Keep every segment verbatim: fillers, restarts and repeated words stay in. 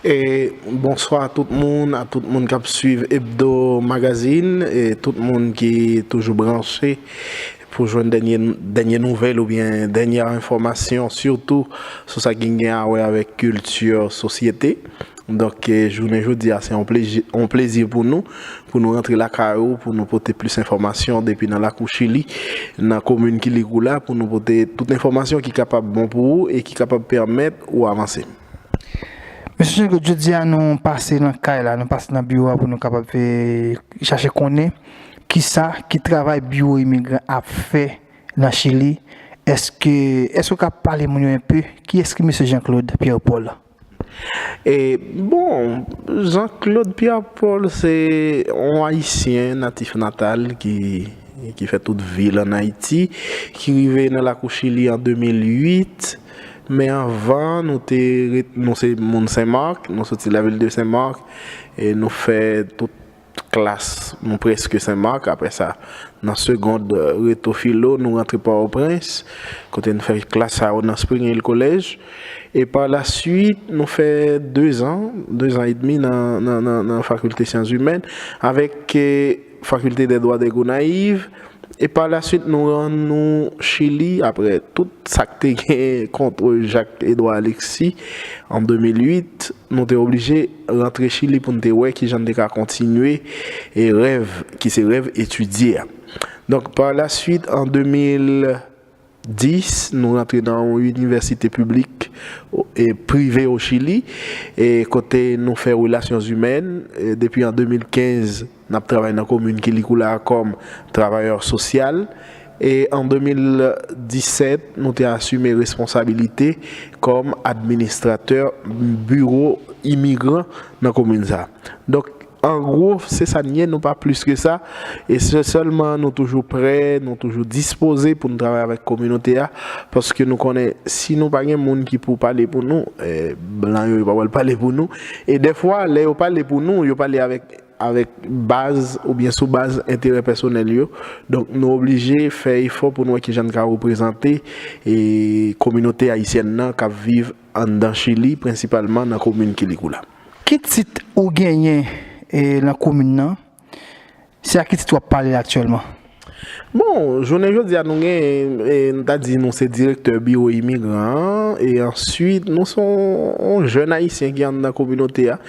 E bonswa a tout moun, a tout moun k ap swiv Hebdo Magazine, e tout moun ki toujou branche pou jwenn dènye, dènye nouvèl oubyen dènye enfòmasyon, sitou sou sa ki gen a wè avèk kilti, sosyete. Donk, e, jounen jodi a, se yon plezi, yon plezi pou nou, pou nou rantre lakay ou, pou nou pote plis enfòmasyon depi nan lakou Chili, nan komin Quilicura, pou nou pote tout enfòmasyon ki kapab bon pou ou e ki kapab pèmèt ou avanse. Mesye Jean Claude, jodi a nou pase nan kay la, nou pase nan biwo a pou nou kapab fè, chache konnen kisa, ki travay biwo imigran ap fè nan Chili. Èske, èske w ka pale moun yo enpe? Kiyès ki Mesye Jean Claude Pierre Paul? E, bon, Jean Claude Pierre Paul se yon Ayisyen natif natal ki, ki fè tout vi l ann Ayiti, ki rive nan lakou Chili an de mil uit. Men anvan, nou te ret, nou se moun Sen Mak, nou soti lavil de Sen Mak, e nou fè tout klas nou prèske Sen Mak. Apre sa, nan segond, e, reto filo, nou rantre Pòtoprens, kote nou fè klas sa yo nan Spring Hill College. E pa la swit, nou fè de zan, de zan edmi nan, nan, nan, nan fakilte syans imèn, avèk, e, fakilte dè dwa dè Gonayiv. E pa la swit, nou rann nou Chili, apre tout sa k te gen kont Jacques Edouard Alexis an de mil uit, nou te oblije rantre Chili pou n te wè kijan n te ka kontinye e rèv, ki se rèv etidye a. Donk, pa la swit, an de mil dis, nou rantre nan yon inivèsite piblik e prive o Chili, e kote nou fè relasyon imèn, e depi an de mil kenz, n ap travay nan komin Quilicura kòm travayè sosyal. E an de mil disèt, nou te asime responsabilite kòm administratè biwo imigran nan komin sa a. Donk, an gwo, se sa n ye, nou pa plis ke sa. E se sèlman nou toujou prè, nou toujou dispoze pou n travay avèk kominote a, paske nou konnen si nou pa gen moun ki pou pale pou nou, e, blan yo, yo pa pral pale pou nou. E dèfwa, lè yo pale pou nou, yo pale avèk avèk baz oubyen sou baz enterè pèsonèl yo. Donk, nou oblije fè efò pou n wè kijan n ka reprezante, e, kominote ayisyèn nan k ap viv anndan Chili, prensipalman nan komin Quilicura. Ki tit ou genyen, e, nan komin nan? Se a ki tit w ap pale la aktyèlman? Bon, jounen jodi a, nou gen, e, nou ta di nou se direktè biwo imigran an, e answit, nou se yon, yon jèn ayisyen ki anndan kominote a,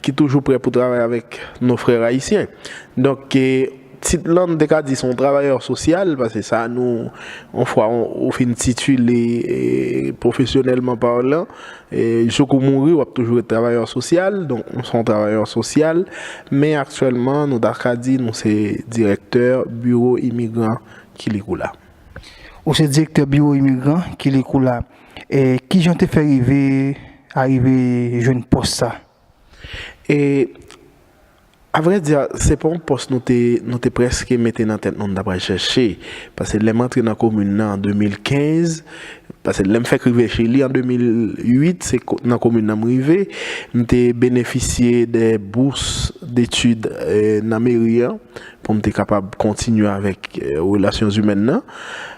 ki toujou prè pou travay avèk nos frères haïtiens. Donk, e, tit lan, nou te ka di se yon travayè sosyal, paske sa, nou, yon fwa ou, ou fin titile, e, pwofesyonèlman palan, e, jouk ou mouri, w ap toujou ret travayè sosyal. Donk, nou se yon travayè sosyal, men aktyèlman, nou ta ka di nou se direktè biwo imigran Quilicura. Ou se direktè biwo imigran Quilicura. E kijan w te fè rive, arive jwenn pòs sa? E, avrèdi, se pa yon pòs nou te, nou te prèske mete nan tèt nou, nou ta pral chèche. Paske lè m antre nan komin nan an de mil kenz, paske lè m fèk rive Chili an de mil uit, se ko-, nan komin nan m rive, m te benefisye de bous detid, e, nan meri an, pou m te kapab kontinye avèk, e, relasyon imèn nan.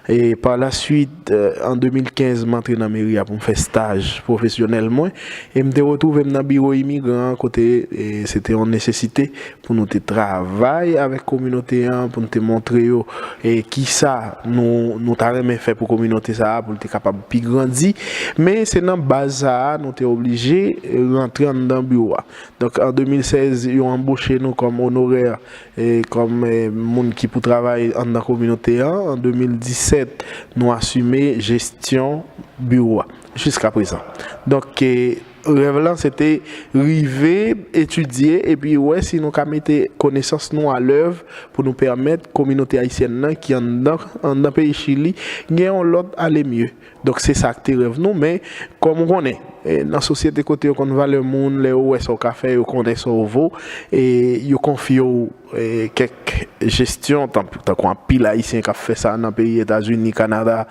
E pa la swit, e, an de mil kenz, m antre nan meri a pou m fè staj pwofesyonèl mwen. E m te retwouve m nan biwo imigran an, kote, e, se te yon nesesite pou nou te travay avèk kominote an, pou nou te montre yo, e, kisa nou, nou ta renmen fè pou kominote sa a, pou l te kapab pi grandi. Men se nan baz sa a, nou te oblije rantre anndan biwo a. Donk, an de mil sèz, yo anboche nou kòm onorè, e, kòm, e, moun ki pou travay anndan kominote an. An de mil disèt, nou asime jesyon biwo a, jiska prezan. Donk, e, rèv lan, se te rive etidye epi wè si nou ka mete konesans nou alèv pou nou pèmèt kominote ayisyèn nan ki anndan, anndan peyi Chili gen yon lòt alemye. Donk, se sa k te rèv nou, men kòm ou konnen, e, nan sosyete kote yo konn valè moun, lè yo wè sa w ka fè, yo konnen sa w vo, e yo konfye w, e, kèk jesyon, tan-, tankou anpil Ayisyen k ap fè sa nan peyi Etazini, Kanada,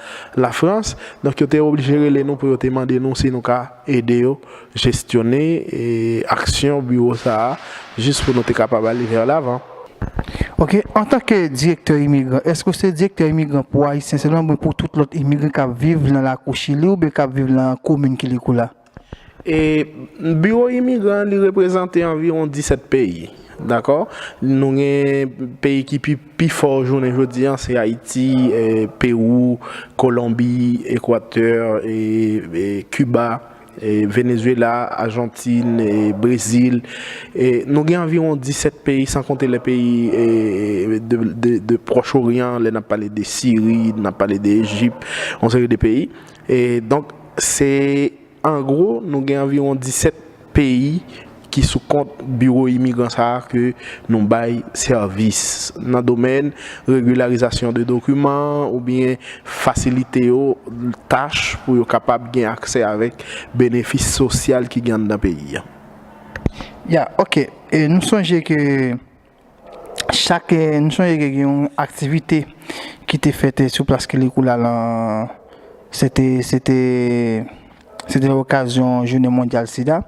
Lafrans. Donk, yo te oblije rele nou pou yo te mande nou si nou ka ede yo jesyone, e, aksyon biwo sa a, jis pou nou te kapab ale vè lavan. Ok, antanke direktè imigran, èske w se direktè imigran pou Ayisyen sèlman oubyen pou tout lòt imigran k ap viv nan lakou Chili oubyen k ap viv nan komin Quilicura? E biwo imigran li reprezante anviwon disèt peyi. Dakò? Nou gen peyi ki pi, pi fò jounen jodi an, se Ayiti, eh, Pewou, Kolonbi, Ekwatè, e, e Kiba, e Venezuela, Ajantin, e Brezil. E nou gen anviwon disèt peyi, san konte lè peyi, e, de, de, de Pwòch Oryan, lè n ap pale de Siri, n ap pale de Ejip, yon seri de peyi. E donk, se, an gwo, nou gen anviwon disèt peyi ki sou kont biwo imigran sa a ke nou bay sèvis nan domèn regilarizasyon de dokiman oubyen fasilite yo tach pou yo kapab gen aksè avèk benefis sosyal ki gen anndan peyi a. Ya, ok. E nou sonje ke chak, eh, nou sonje ke gen yon aktivite ki te fèt, eh, sou plas Kilikou la lan, se te, se te, se te okazyon jounen mondyal sida.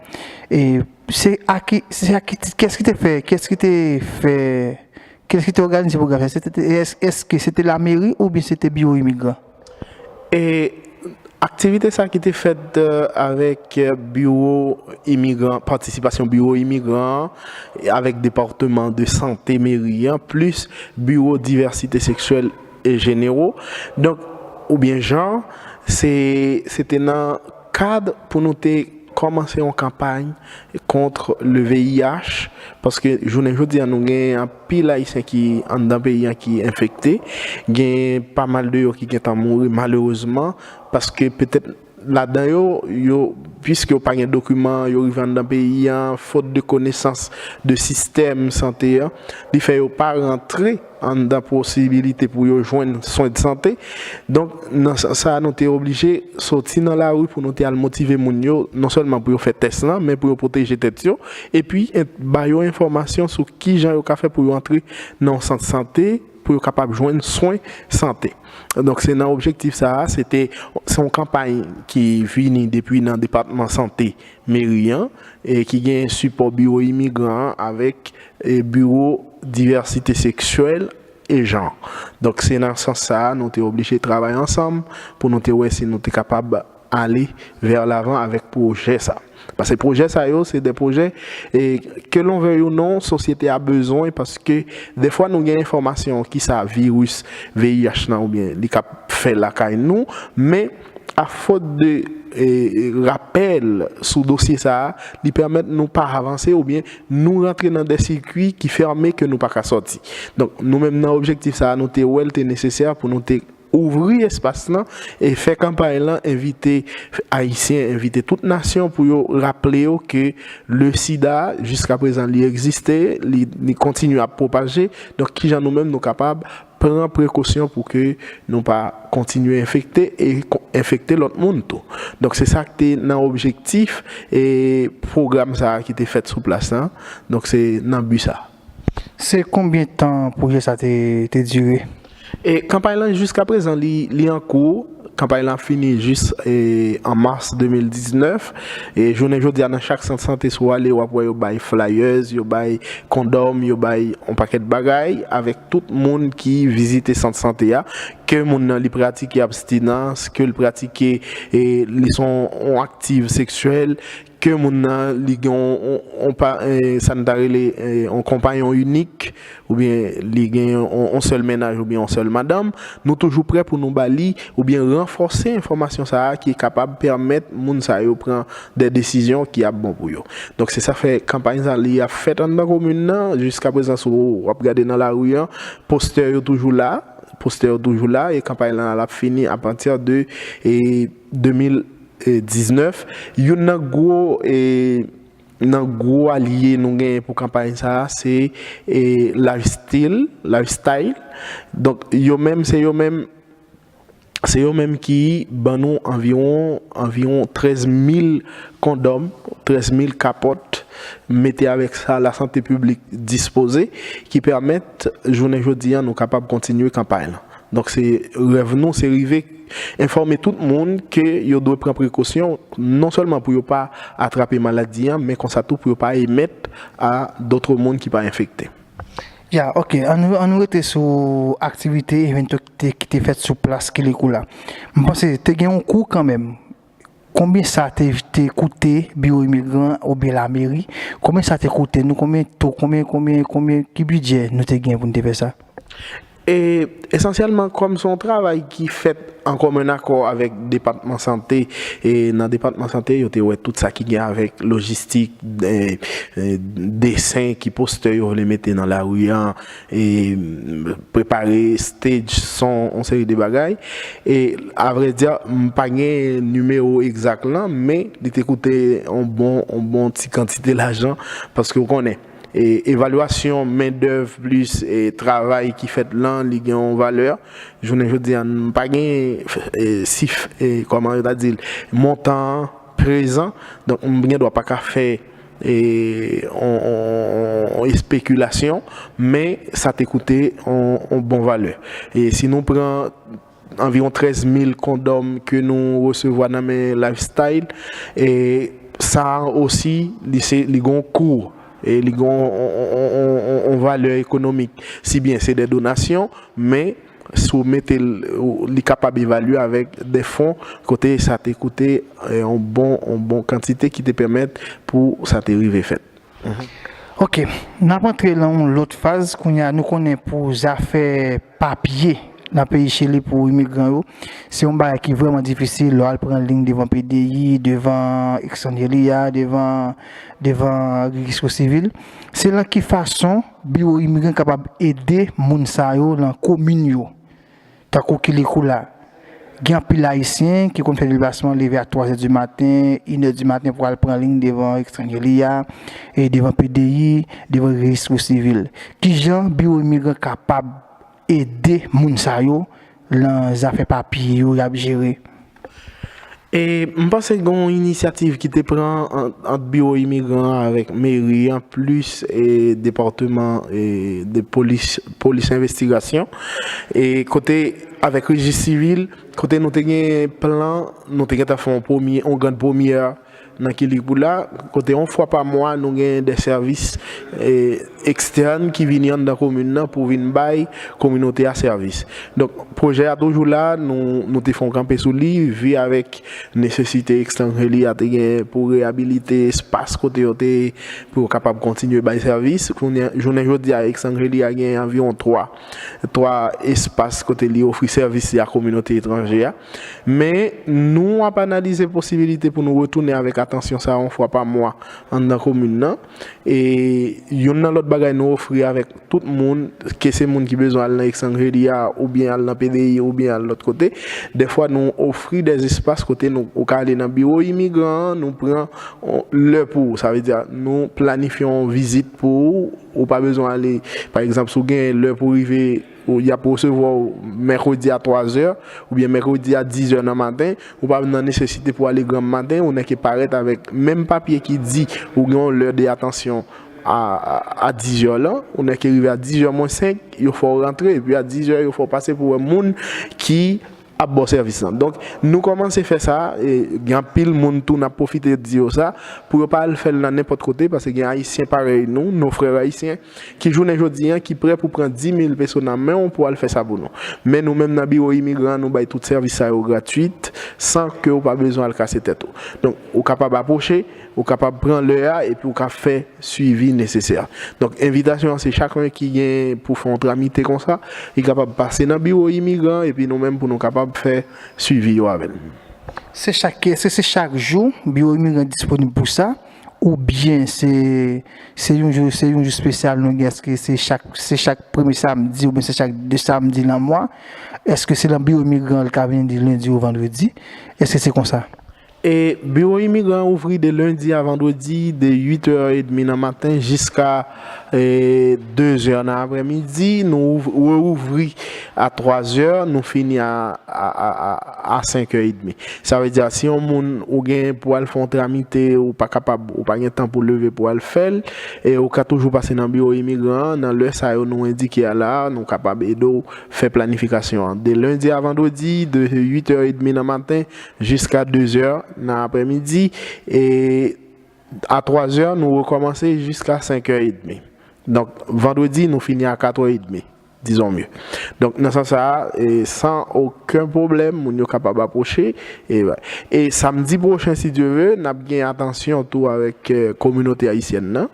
E se a ki, se a ki, kiyès ki te fè, kiyès ki te fè, kiyès ki te òganize pwogram sa? Se te, es-, èske se te lameri oubyen se te biwo imigran? E aktivite sa ki te fèt, eh, avèk, eh, biwo imigran, patisipasyon biwo imigran an, avèk depatman de sante meri an, plis biwo divèsite seksyèl e jenero. Donk, oubyen jan, se, se te nan kad pou nou te kòmanse yon kanpay kont le V I H, paske jounen jodi a nou gen anpil Ayisyen ki anndan peyi an ki enfekte, gen pa mal de yo ki gentan mouri malerezman, paske petèt ladan yo, yo, piske yo pa gen dokiman, yo rive anndan peyi an, fot de konesans de sistèm sante an, li fè yo pa rantre anndan posibilite pou yo jwenn swen de sante. Donk, nan sans sa a, nou te oblije soti nan lari pou nou te al motive moun yo, non sèlman pou yo fè tès lan, men pou yo pwoteje tèt yo, epi en-, ba yo enfòmasyon sou kijan yo ka fè pou yo antre nan yon sant sante, pou yo kapab jwenn swen sante. Donk, se nan objektif sa a, se te, se yon kanpay ki vini depi nan depatman sante meri an, e ki gen sipò biwo imigran an avèk, e, biwo divèsite seksyèl e jan. Donk, se nan sans sa a, nou te oblije travay ansanm pou nou te wè si nou te kapab ale vè lavan avèk pwojè sa. Paske pwojè sa yo, se de pwojè, e, ke l'on veuille ou non, sosyete a bezwen, paske defwa nou gen enfòmasyon ki sa viris V I H lan oubyen li k ap fè lakay nou, men a fòt de, e, rapèl sou dosye sa a, li pèmèt nou pa avanse oubyen nou rantre nan de sikui ki fèmen ke nou pa ka sòti. Donk, nou menm nan objektif sa a, nou te wè l te nesesè pou nou te ouvri espas lan e fè kanpay lan, envite Ayisyen, envite tout nasyon pou yo raple yo ke le sida, jiska prezan, li egziste, li, li kontinye ap pwopaje. Donk, kijan nou menm nou kapab pran prekosyon pou ke nou pa kontinye enfekte e ko-, enfekte lòt moun tou. Donk, se sa ki te nan objektif e pwogram sa a ki te fèt sou plas lan. Donk, se nan bi sa. Se konbyen tan pwojè sa te, te dire? E kanpay lan jiska prezan li, li an kou. Kanpay lan ap fini jis, e, an mas de mil diznèf. E jounen jodi a, nan chak sant sante, si w ale, w ap wè yo bay flyers, yo bay kondòm, yo bay yon pakèt bagay avèk tout moun ki vizite sant sante a. Ke moun nan li pratike abstinans, ke l pratike, e, li se yon, yon aktiv seksyèl, ke moun nan li gen yon, yon, yon pa, e, sa n ta rele, e, yon konpanyon inik, oubyen li gen yon, yon sèl mennaj oubyen yon sèl madanm, nou toujou prè pou nou ba li oubyen ranfòse enfòmasyon sa a ki kapab pèmèt moun sa yo pran de desizyon ki ap bon pou yo. Donk, se sa fè kanpay sa li ap fèt anndan komin nan. Jiska prezan, si w ap gade nan lari an, postè yo toujou la, postè yo toujou la, e kanpay lan l ap fini apati de, e, de mil diznèf. Youn nan gwo, e, nan gwo alye nou genyen pou kanpay sa a, se, e, Lifestyle, Lifestyle. Donk, yo menm, se yo menm, se yo menm ki ban nou anviwon, anviwon trèz mil kondòm, trèz mil kapòt, mete avèk sa lasante piblik dispoze, ki pèmèt jounen jodi a nou kapab kontinye kanpay lan. Donk, se rèv nou, se rive enfòme tout moun ke yo dwe pran prekosyon, non sèlman pou yo pa atrape maladi an, men konsa tou pou yo pa emèt a dòt moun ki pa enfekte. Ya, ok. An nou, an nou rete sou aktivite, event ki te, ki te fèt sou plas Kilikou la. M panse te gen yon kou kanmenm. Konbyen sa te, te koute biwo imigran oubyen lameri? Konbyen sa te koute nou? Konbyen to, konbyen, konbyen, konbyen, ki bidjè nou te gen pou nou te fè sa? E esansyèlman, kòm se yon travay ki fèt an kòmn akò avèk depatman sante, e nan depatman sante, yo te wè tout sa ki gen avèk lojistik, e, e, desen, ki postè yo vle mete nan lari a, e prepare stage, son, yon seri de bagay. E avrèdi, m pa gen nimewo egzak lan, men li te koute yon bon, yon bon ti kantite lajan, paske w konnen, e, evalyasyon mendèv plis, e, travay ki fèt lan, li gen yon valè. Jounen jodi a, m pa gen, e, sif, e, kòman yo ta di l, montan an prezan. Donk, m gen dwa pa ka fè, e, on, on, on espekilasyon, men sa te koute on, on bon valè. E si nou pran anviwon trèz mil kondòm ke nou resevwa nan men Lifestyle, e sa a osi, li se, li gen yon kou, e li gen yon, yon, yon, yon, yon valè ekonomik. Si byen se de donasyon, men si w mete l, ou, li kapab evalye avèk de fon, kote sa te koute, e, yon bon, yon bon kantite ki te pèmèt pou sa te rive fèt. Ok, n ap antre lan yon lòt faz kounye a. Nou konnen pou zafè papye nan peyi Chili pou imigran yo, se yon bagay ki vrèman difisil. Lè w al pran liy devan P D I, devan Extranjeria, devan, devan Rejistro Sivil, se lan ki fason biwo imigran kapab ede moun sa yo lan komin yo? Tankou Quilicura, gen anpil Ayisyen ki konn fè deplasman, leve a twazè di maten, inè di maten pou al pran liy devan Extranjeria, e devan P D I, devan Rejistro Sivil. Kijan biwo imigran kapab ede moun sa yo lan zafè papye yo y ap jere? E m panse gen yon inisyativ ki te pran ant, ant biwo imigran an avèk meri an, plis, e, depatman, e, de polis, polis envestigasyon. E kote, avèk rejis sivil, kote nou te gen plan, nou te gentan fè yon premye, yon grann premyè nan Quilicura, kote yon fwa pa mwa nou gen de sèvis, e, ekstèn ki vini anndan komin nan pou vin bay kominote a sèvis. Donk, pwojè a toujou la, nou, nou te fè yon kanpe sou li, vi avèk nesesite Extranjeria te gen pou reyabilite espas kote yo te, pou yo kapab kontinye bay sèvis. Jounen, jounen jodi a, Extranjeria gen anviwon twa, twa espas kote li ofri sèvis li a kominote etranje a. Men, nou ap analize posibilite pou nou retounen avèk atansyon sa a yon fwa pa mwa anndan komin nan. E youn nan lòt bagay nou ofri avèk tout moun, ke se moun ki bezwen al nan Extranjeria, oubyen al nan P D I, oubyen al lòt kote, dèfwa nou ofri de espas kote nou, ou ka ale nan biwo imigran an, nou pran, on, lè pou ou. Sa vle di, nou planifye yon vizit pou ou, ou pa bezwen ale, pa egzanp, si w gen lè pou w rive, ou, y ap resevwa w mèkredi a twazè, oubyen mèkredi a dizè nan maten, ou pa nan nesesite pou ale granm maten, ou nèke parèt avèk menm papye ki di ou gen yon lè de atansyon a, a, a dizè lan, ou nèke rive a dizè mwens senk, yo fè w rantre, epi a dizè, yo fè w pase pou wè moun ki ap ba w sèvis lan. Donk, nou kòmanse fè sa, e gen anpil moun tou, n ap pwofite di yo sa, pou yo pa al fè l nan nenpòt kote, paske gen Ayisyen parèy nou, nos frères haïtiens, ki jounen jodi a, ki prè pou pran dis mil peso nan men w pou al fè sa pou nou. Men nou menm nan biwo imigran, nou bay tout sèvis sa yo gratwit, san ke w pa bezwen al kase tèt ou. Donk, ou kapab apwoche, ou kapab pran lè a, epi ou ka fè swivi nesesè. Donk, envitasyon an, se chak moun ki gen pou fè yon tramite konsa, li kapab pase nan biwo imigran, epi nou menm pou nou kapab fè swivi yo avè l. Se chak, èske se chak jou biwo imigran disponib pou sa? Oubyen se, se yon jou, se yon jou espesyal nou gen, èske se chak, se chak premye samdi oubyen se chak de samdi nan mwa? Èske se nan biwo imigran l ka vini di lendi ou vandredi? Èske se konsa? E biwo imigran ouvri de lendi a vandredi, de uit è edmi nan maten jiska, e, de zè nan aprèmidi. Nou ouv-, reouvri a twa zè, nou fini a, a, a, a, a senk è edmi. Sa vle di, si yon moun ou gen pou al fè yon tramite, ou pa kapab, ou pa gen tan pou leve pou al fè l, e ou ka toujou pase nan biwo imigran an, nan lè sa yo nou endike a la a, nou kapab ede w fè planifikasyon an. De lendi a vandredi, de uit è edmi nan maten, jiska de zè nan aprèmidi, e a twa zè, nou rekòmanse jiska senk è edmi. Donk, vandredi, nou fini a kat è edmi. disons mieux. Donk, nan sans sa a, e, san okenn pwoblèm, moun yo kapab apwoche. E, e samdi pwochen, si Dye ve, n ap gen atansyon tou avèk, e, kominote ayisyèn nan.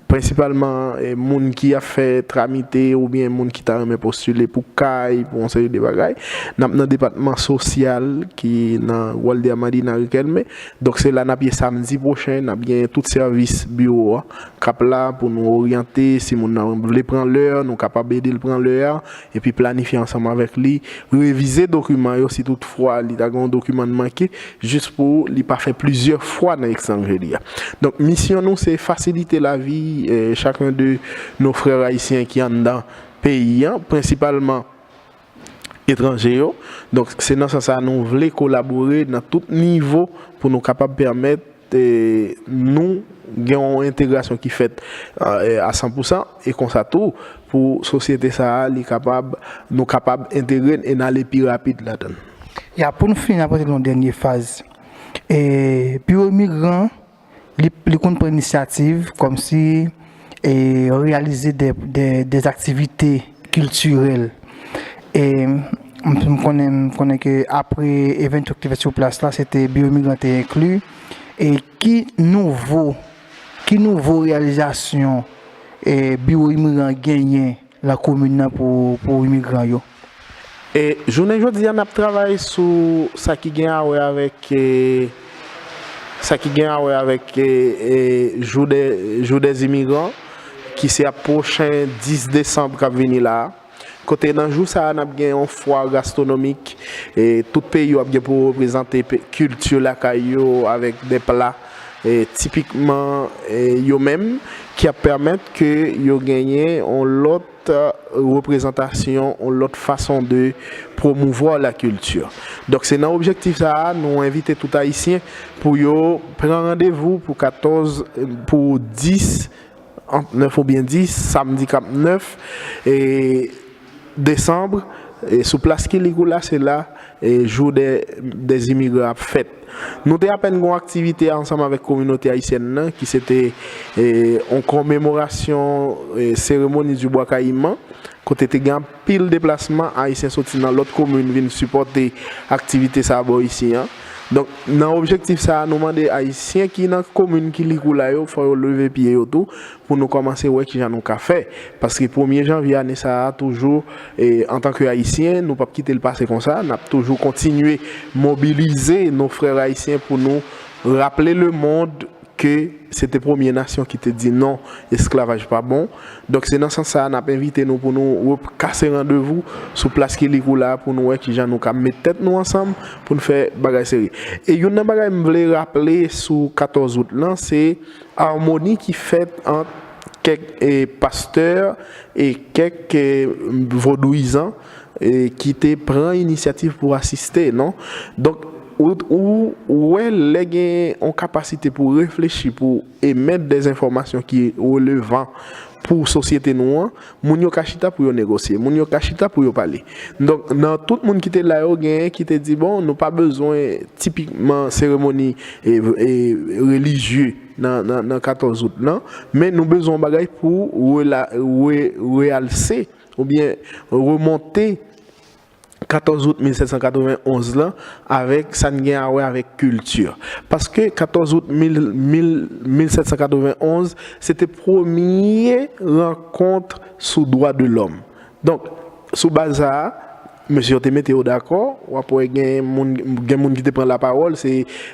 Prensipalman, e, moun ki ap fè tramite oubyen moun ki ta renmen postile pou kay, pou yon seri de bagay. N ap nan depatman sosyal ki nan Waldia Madina Riquelme. Donk, se la n ap ye samdi pwochen, n ap gen tout sèvis biwo a k ap la pou nou oryante. Si moun nan vle pran lè, nou kapab ede l pran lè a, epi planifye ansanm avèk li, revize dokiman yo si toutfwa li ta gen yon dokiman l manke, jis pou li pa fè plizyè fwa nan ekstranje li a. Donk, misyon nou, se fasilite lavi, eh, chacun de nos frères haïtiens ki anndan peyi an, prensipalman etranje yo. Donk, se nan sans sa nou vle kolabore nan tout nivo pou nou kapab pèmèt, eh, nou gen yon entegrasyon ki fèt, eh, a san pou san, e konsa tou, pou sosyete sa a, li kapab, nou kapab entegre n e n ale pi rapid ladan l. Ya, pou n fini, n ap rantre nan yon dènye faz. E, biwo imigran, li, li konn pran inisyativ kòmsi, e, reyalize de, de, de aktivite kiltirèl. E, m, m konnen, m konnen ke apre event yo ki te fèt sou plas la, se te biwo imigran te enkli. E ki nouvo, ki nouvo reyalizasyon, e, biwo imigran genyen nan komin nan pou, pou imigran yo? E jounen jodi a, n ap travay sou sa ki gen a wè avèk, e, sa ki gen a wè avèk, e, e, Jou dè, Jou dè Imigran, ki se ap pwochen dis desanm k ap vini la a. Kote nan jou sa a, n ap gen yon fwa gastwonomik, e tout peyi yo ap gen pou reprezante pe-, kilti lakay yo avèk de pla, e, tipikman, e, yo menm, ki ap pèmèt ke yo genyen yon lòt, e, reprezantasyon, yon lòt fason de promouvoir la culture. Donk, se nan objektif sa a, nou envite tout Ayisyen pou yo pran randevou pou katòz, pou dis, ant nèf oubyen dis, samdi k ap nèf, e, desanm, e, sou plas Kilikou la, se la, e, Jou dè, dè Imigran ap fèt. Nou te apèn gen yon aktivite ansanm avèk kominote ayisyèn nan, ki se te, e, yon komemorasyon, e, seremoni di Bwa Kayiman, kote te gen anpil deplasman, Ayisyen soti nan lòt komin vin sipòte aktivite sa a bò isi an. Donk, nan objektif sa a, nou mande Ayisyen ki nan komin Kilikou la yo, fò yo leve pye yo tou, pou nou kòmanse wè kijan nou ka fè. Paske premye janvye ane sa a, toujou, e, antanke Ayisyen, nou p ap kite l pase konsa, n ap toujou kontinye mobilize nos frères haïtiens pou nou raple lemonn ke se te premye nasyon ki te di non, esklavaj pa bon. Donk, se nan sans sa a, n ap envite nou pou nou rep-, kase randevou sou plas Kilikou la pou nou wè kijan nou ka met tèt nou ansanm pou n fè bagay serye. E youn nan bagay m vle raple sou katòz out lan, se amoni ki fèt ant kèk, e, pastè e kèk, e, vodouyizan, e, ki te pran inisyativ pou asiste, non? Donk, ou, ou, ou wè lè gen yon kapasite pou reflechi, pou emèt de enfòmasyon ki relevan pou sosyete nou an, moun yo ka chita pou yo negosye, moun yo ka chita pou yo pale. Donk, nan tout moun ki te la yo, genyen ki te di, bon, nou pa bezwen tipikman seremoni, e, e, relijye nan, nan, nan katòz out lan, men nou bezwen yon bagay pou rela-, re-, realse oubyen remonte katòz out mil sèt san katrevenn onz lan avèk sa n gen a wè avèk kilti. Paske katòz out mil, mil, mil sèt san katrevenn onz, se te premye rankont sou dwa de lòm. Donk, sou baz sa a, mesye yo te mete yo dakò, w ap wè gen moun, gen moun ki te pran lapawòl, se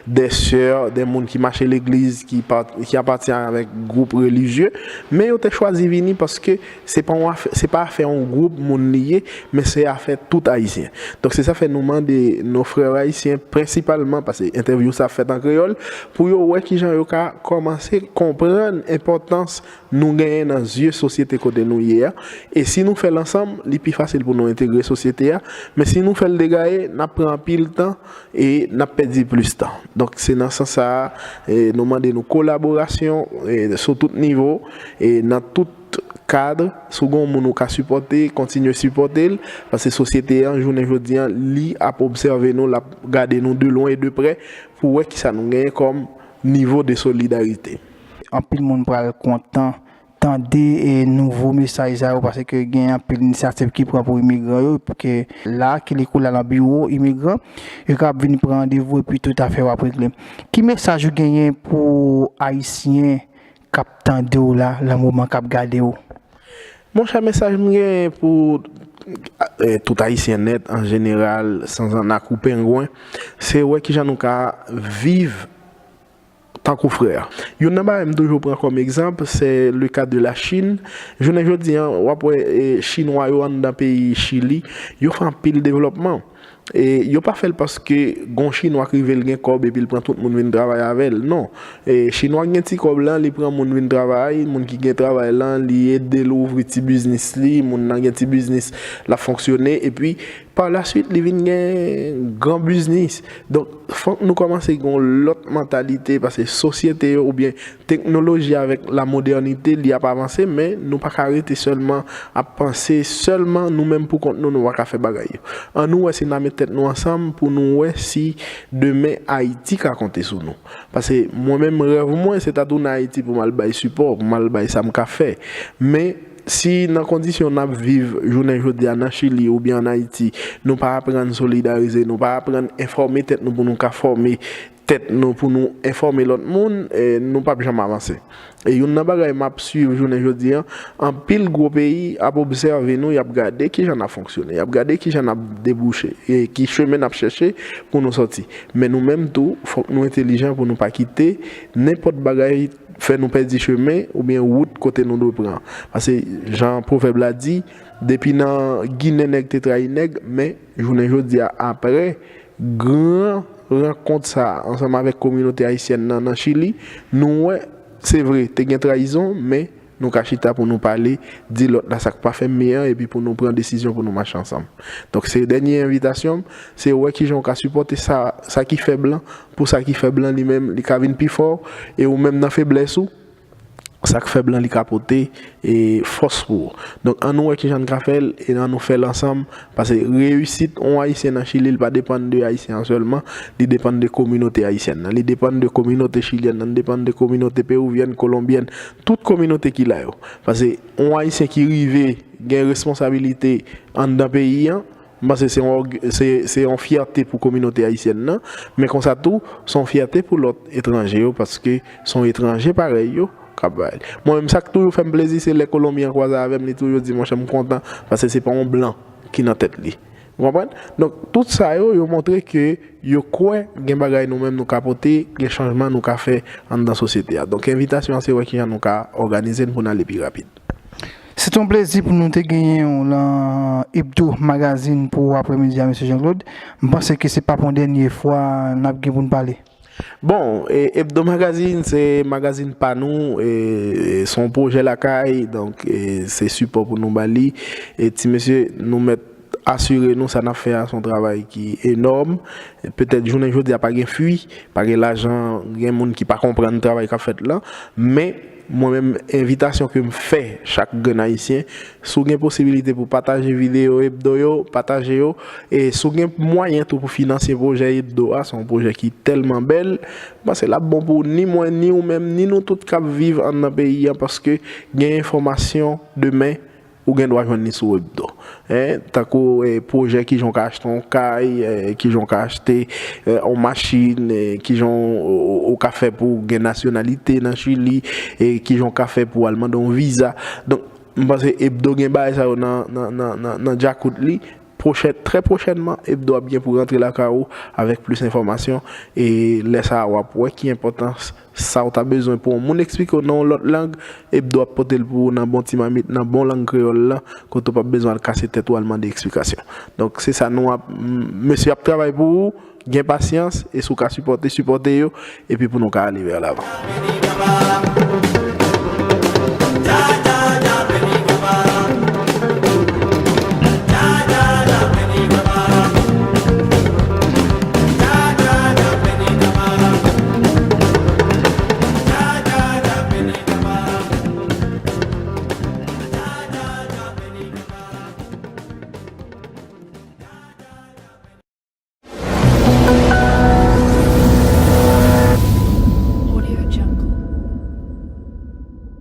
de sè, de moun ki mache legliz, ki pa, ki apatyen avèk gwoup relijye, men yo te chwazi vini paske se pa yon afè, se pa afè yon gwoup moun li ye, men se afè tout Ayisyen. Donk, se sa fè nou mande nos frères haïtiens, prensipalman, paske entèvyou sa fèt an kreyòl, pou yo wè kijan yo ka kòmanse konprann enpòtans nou genyen nan zye sosyete kote nou ye a. E si nou fè l ansanm, li pi fasil pou nou entegre sosyete a. Men si nou fè l degaye, n ap pran anpil tan e n ap pèdi plis tan. Donk, se nan sans sa a, e, nou mande nou kolaborasyon, e, sou tout nivo, e nan tout kad, si w gen yon moun ou ka sipòte, kontinye sipòte l, paske sosyete an, jounen jodi an, li ap obsève nou, l ap gade nou de lwen e de prè pou wè kisa nou genyen kòm nivo de solidarite. Anpil moun pral kontan tande e nouvo mesaj sa yo, paske gen anpil inisyativ ki pran pou imigran yo, pou ke la, ki li kou la nan biwo imigran, yo ka vin pran randevou epi tout afè yo ap regle. Ki mesaj ou genyen pou Ayisyen k ap tande w la, nan moman k ap gade w? Monchè, mesaj m genyen pou eh, tout Ayisyen nèt, an jeneral, sanzannak ou pengwen, se wè kijan nou ka viv tankou frè. Youn nan bagay m toujou pran kòm egzanp, se le ka de la Chin. Jounen jodi an, w ap wè eh, Chinwa yo anndan peyi Chili, yo fè anpil devlòpman. E yo pa fè l paske gon Chinwa k rive l gen kòb epi l pran tout moun vin travay avè l. Non. E Chinwa k gen ti kòb lan, li pran moun vin travay, moun ki gen travay lan, li ede l ouvri ti biznis li, moun nan gen ti biznis, l ap fonksyone, epi pa la swit li vin gen gran biznis. Donk, fòk nou kòmanse gen yon lòt mantalite, paske sosyete yo oubyen teknoloji avèk la modènite, li ap avanse, men nou pa ka rete sèlman ap panse sèlman nou menm pou kont nou, nou pa ka fè bagay yo. Ann nou wè si n a met tèt nou ansanm pou nou wè si demen Ayiti ka konte sou nou. Paske mwen menm rèv mwen se ta tounen Ayiti pou m al bay sipò, pou m al bay sa m ka fè. Men si nan kondisyon n ap viv jounen jodi a nan Chili oubyen ann Ayiti, nou pa aprann solidarize, nou pa aprann enfòme tèt nou pou nou ka fòme tèt nou pou nou enfòme lòt moun, eh, nou p ap janm avanse. E youn nan bagay m ap swiv jounen jodi an, anpil gwo peyi ap obsève nou, y ap gade kijan n ap fonksyone, y ap gade kijan n ap debouche, e ki chemen n ap chèche pou nou sòti. Men nou menm tou, fòk nou entelijan pou nou pa kite nenpòt bagay fè nou pèdi chemen oubyen wout kote nou dwe pran. Paske jan pwovèb la di, depi nan Ginen nèg te trayi nèg, men jounen jodi a, apre gran rankont sa a ansanm avèk kominote ayisyèn nan nan Chili, nou wè, se vre, te gen trayizon, men nou ka chita pou nou pale, di lòt la sa k pa fè m byen an, epi pou nou pran desizyon pou nou mache ansanm. Donk, se dènye envitasyon m, se wè kijan w ka sipòte sa, sa ki fèb lan, pou sa ki fèb lan li menm, li ka vin pi fò, e ou menm nan feblès ou, sa k fèb lan li ka pote e fòs pou ou. Donk, ann nou wè kijan n ka fè l, e ann nou fè l ansanm, paske reyisit yon Ayisyen nan Chili, li pa depann de Ayisyen an sèlman, li depann de kominote ayisyèn nan, li depann de kominote chilyèn nan, li depann de kominote pewivyèn, kolonbyèn, tout kominote ki la yo. Paske yon Ayisyen ki rive gen responsabilite anndan peyi an, m panse se yon, se, se yon fyète pou kominote ayisyèn nan, men konsa tou, se yon fyète pou lòt etranje yo, paske se yon etranje parèy yo k ap bay. Mwen menm, sa k toujou fè m plezi, se lè Kolonbyen an kwaze avè m, li toujou di, monchè, m kontan, paske se pa yon blan ki nan tèt li. Ou konprann? Donk, tout sa yo, yo montre ke yo kwè gen bagay nou menm nou ka pote, gen chanjman nou ka fè anndan sosyete a. Donk, envitasyon an se wè kijan nou ka òganize n pou n ale pi rapid. Se te yon plezi pou nou te genyen w lan Hebdo Magazine pou aprèmidi a, mesye Jean Claude. M panse ke se p ap yon dènye fwa n ap gen pou n pale. Bon, e, Hebdo Magazine se magazin pa nou, e, e, se yon pwojè lakay, donk, e, se sipò pou nou ba li. E ti mesye, nou mèt asire nou sa n ap fè a se yon travay ki enòm. Petèt jounen jodi a pa gen fwi, pa gen lajan, gen moun ki pa konprann travay k ap fèt lan, men mwen menm, envitasyon ke m fè chak grenn Ayisyen, si w gen posibilite pou pataje videyo Hebdo yo, pataje yo, e si w gen mwayen tou pou finanse pwojè Hebdo a, se yon pwojè ki tèlman bèl, m panse l ap bon pou ni mwen, ni ou menm, ni nou tout k ap viv anndan peyi a, paske gen enfòmasyon demen, ou gen dwa jwenn li sou Hebdo. Hein, tankou eh, pwojè kijan w ka achte yon kay, eh, kijan w ka achte eh, yon machin, eh, kijan w, w, w ka fè pou w gen nasyonalite nan Chili, e kijan w ka fè pou w al mande yon viza. Donk, m panse Hebdo gen bagay sa yo nan, nan, nan, nan, nan djakout li. Pwochè, trè pwochènman, Hebdo ap gen pou rantre lakay ou avèk plis enfòmasyon. E lè sa a, w ap wè ki enpòtans sa w ta bezwen pou yon moun eksplike w nan yon lòt lang, Hebdo ap pote l pou ou nan bon ti mamit, nan bon lang kreyòl lan, kote w p ap bezwen al kase tèt ou al mande eksplikasyon. Donk, se sa nou ap, m, mesye ap travay pou ou, gen pasyans, e si w ka sipòte, sipòte yo, epi pou nou ka ale vè lavan.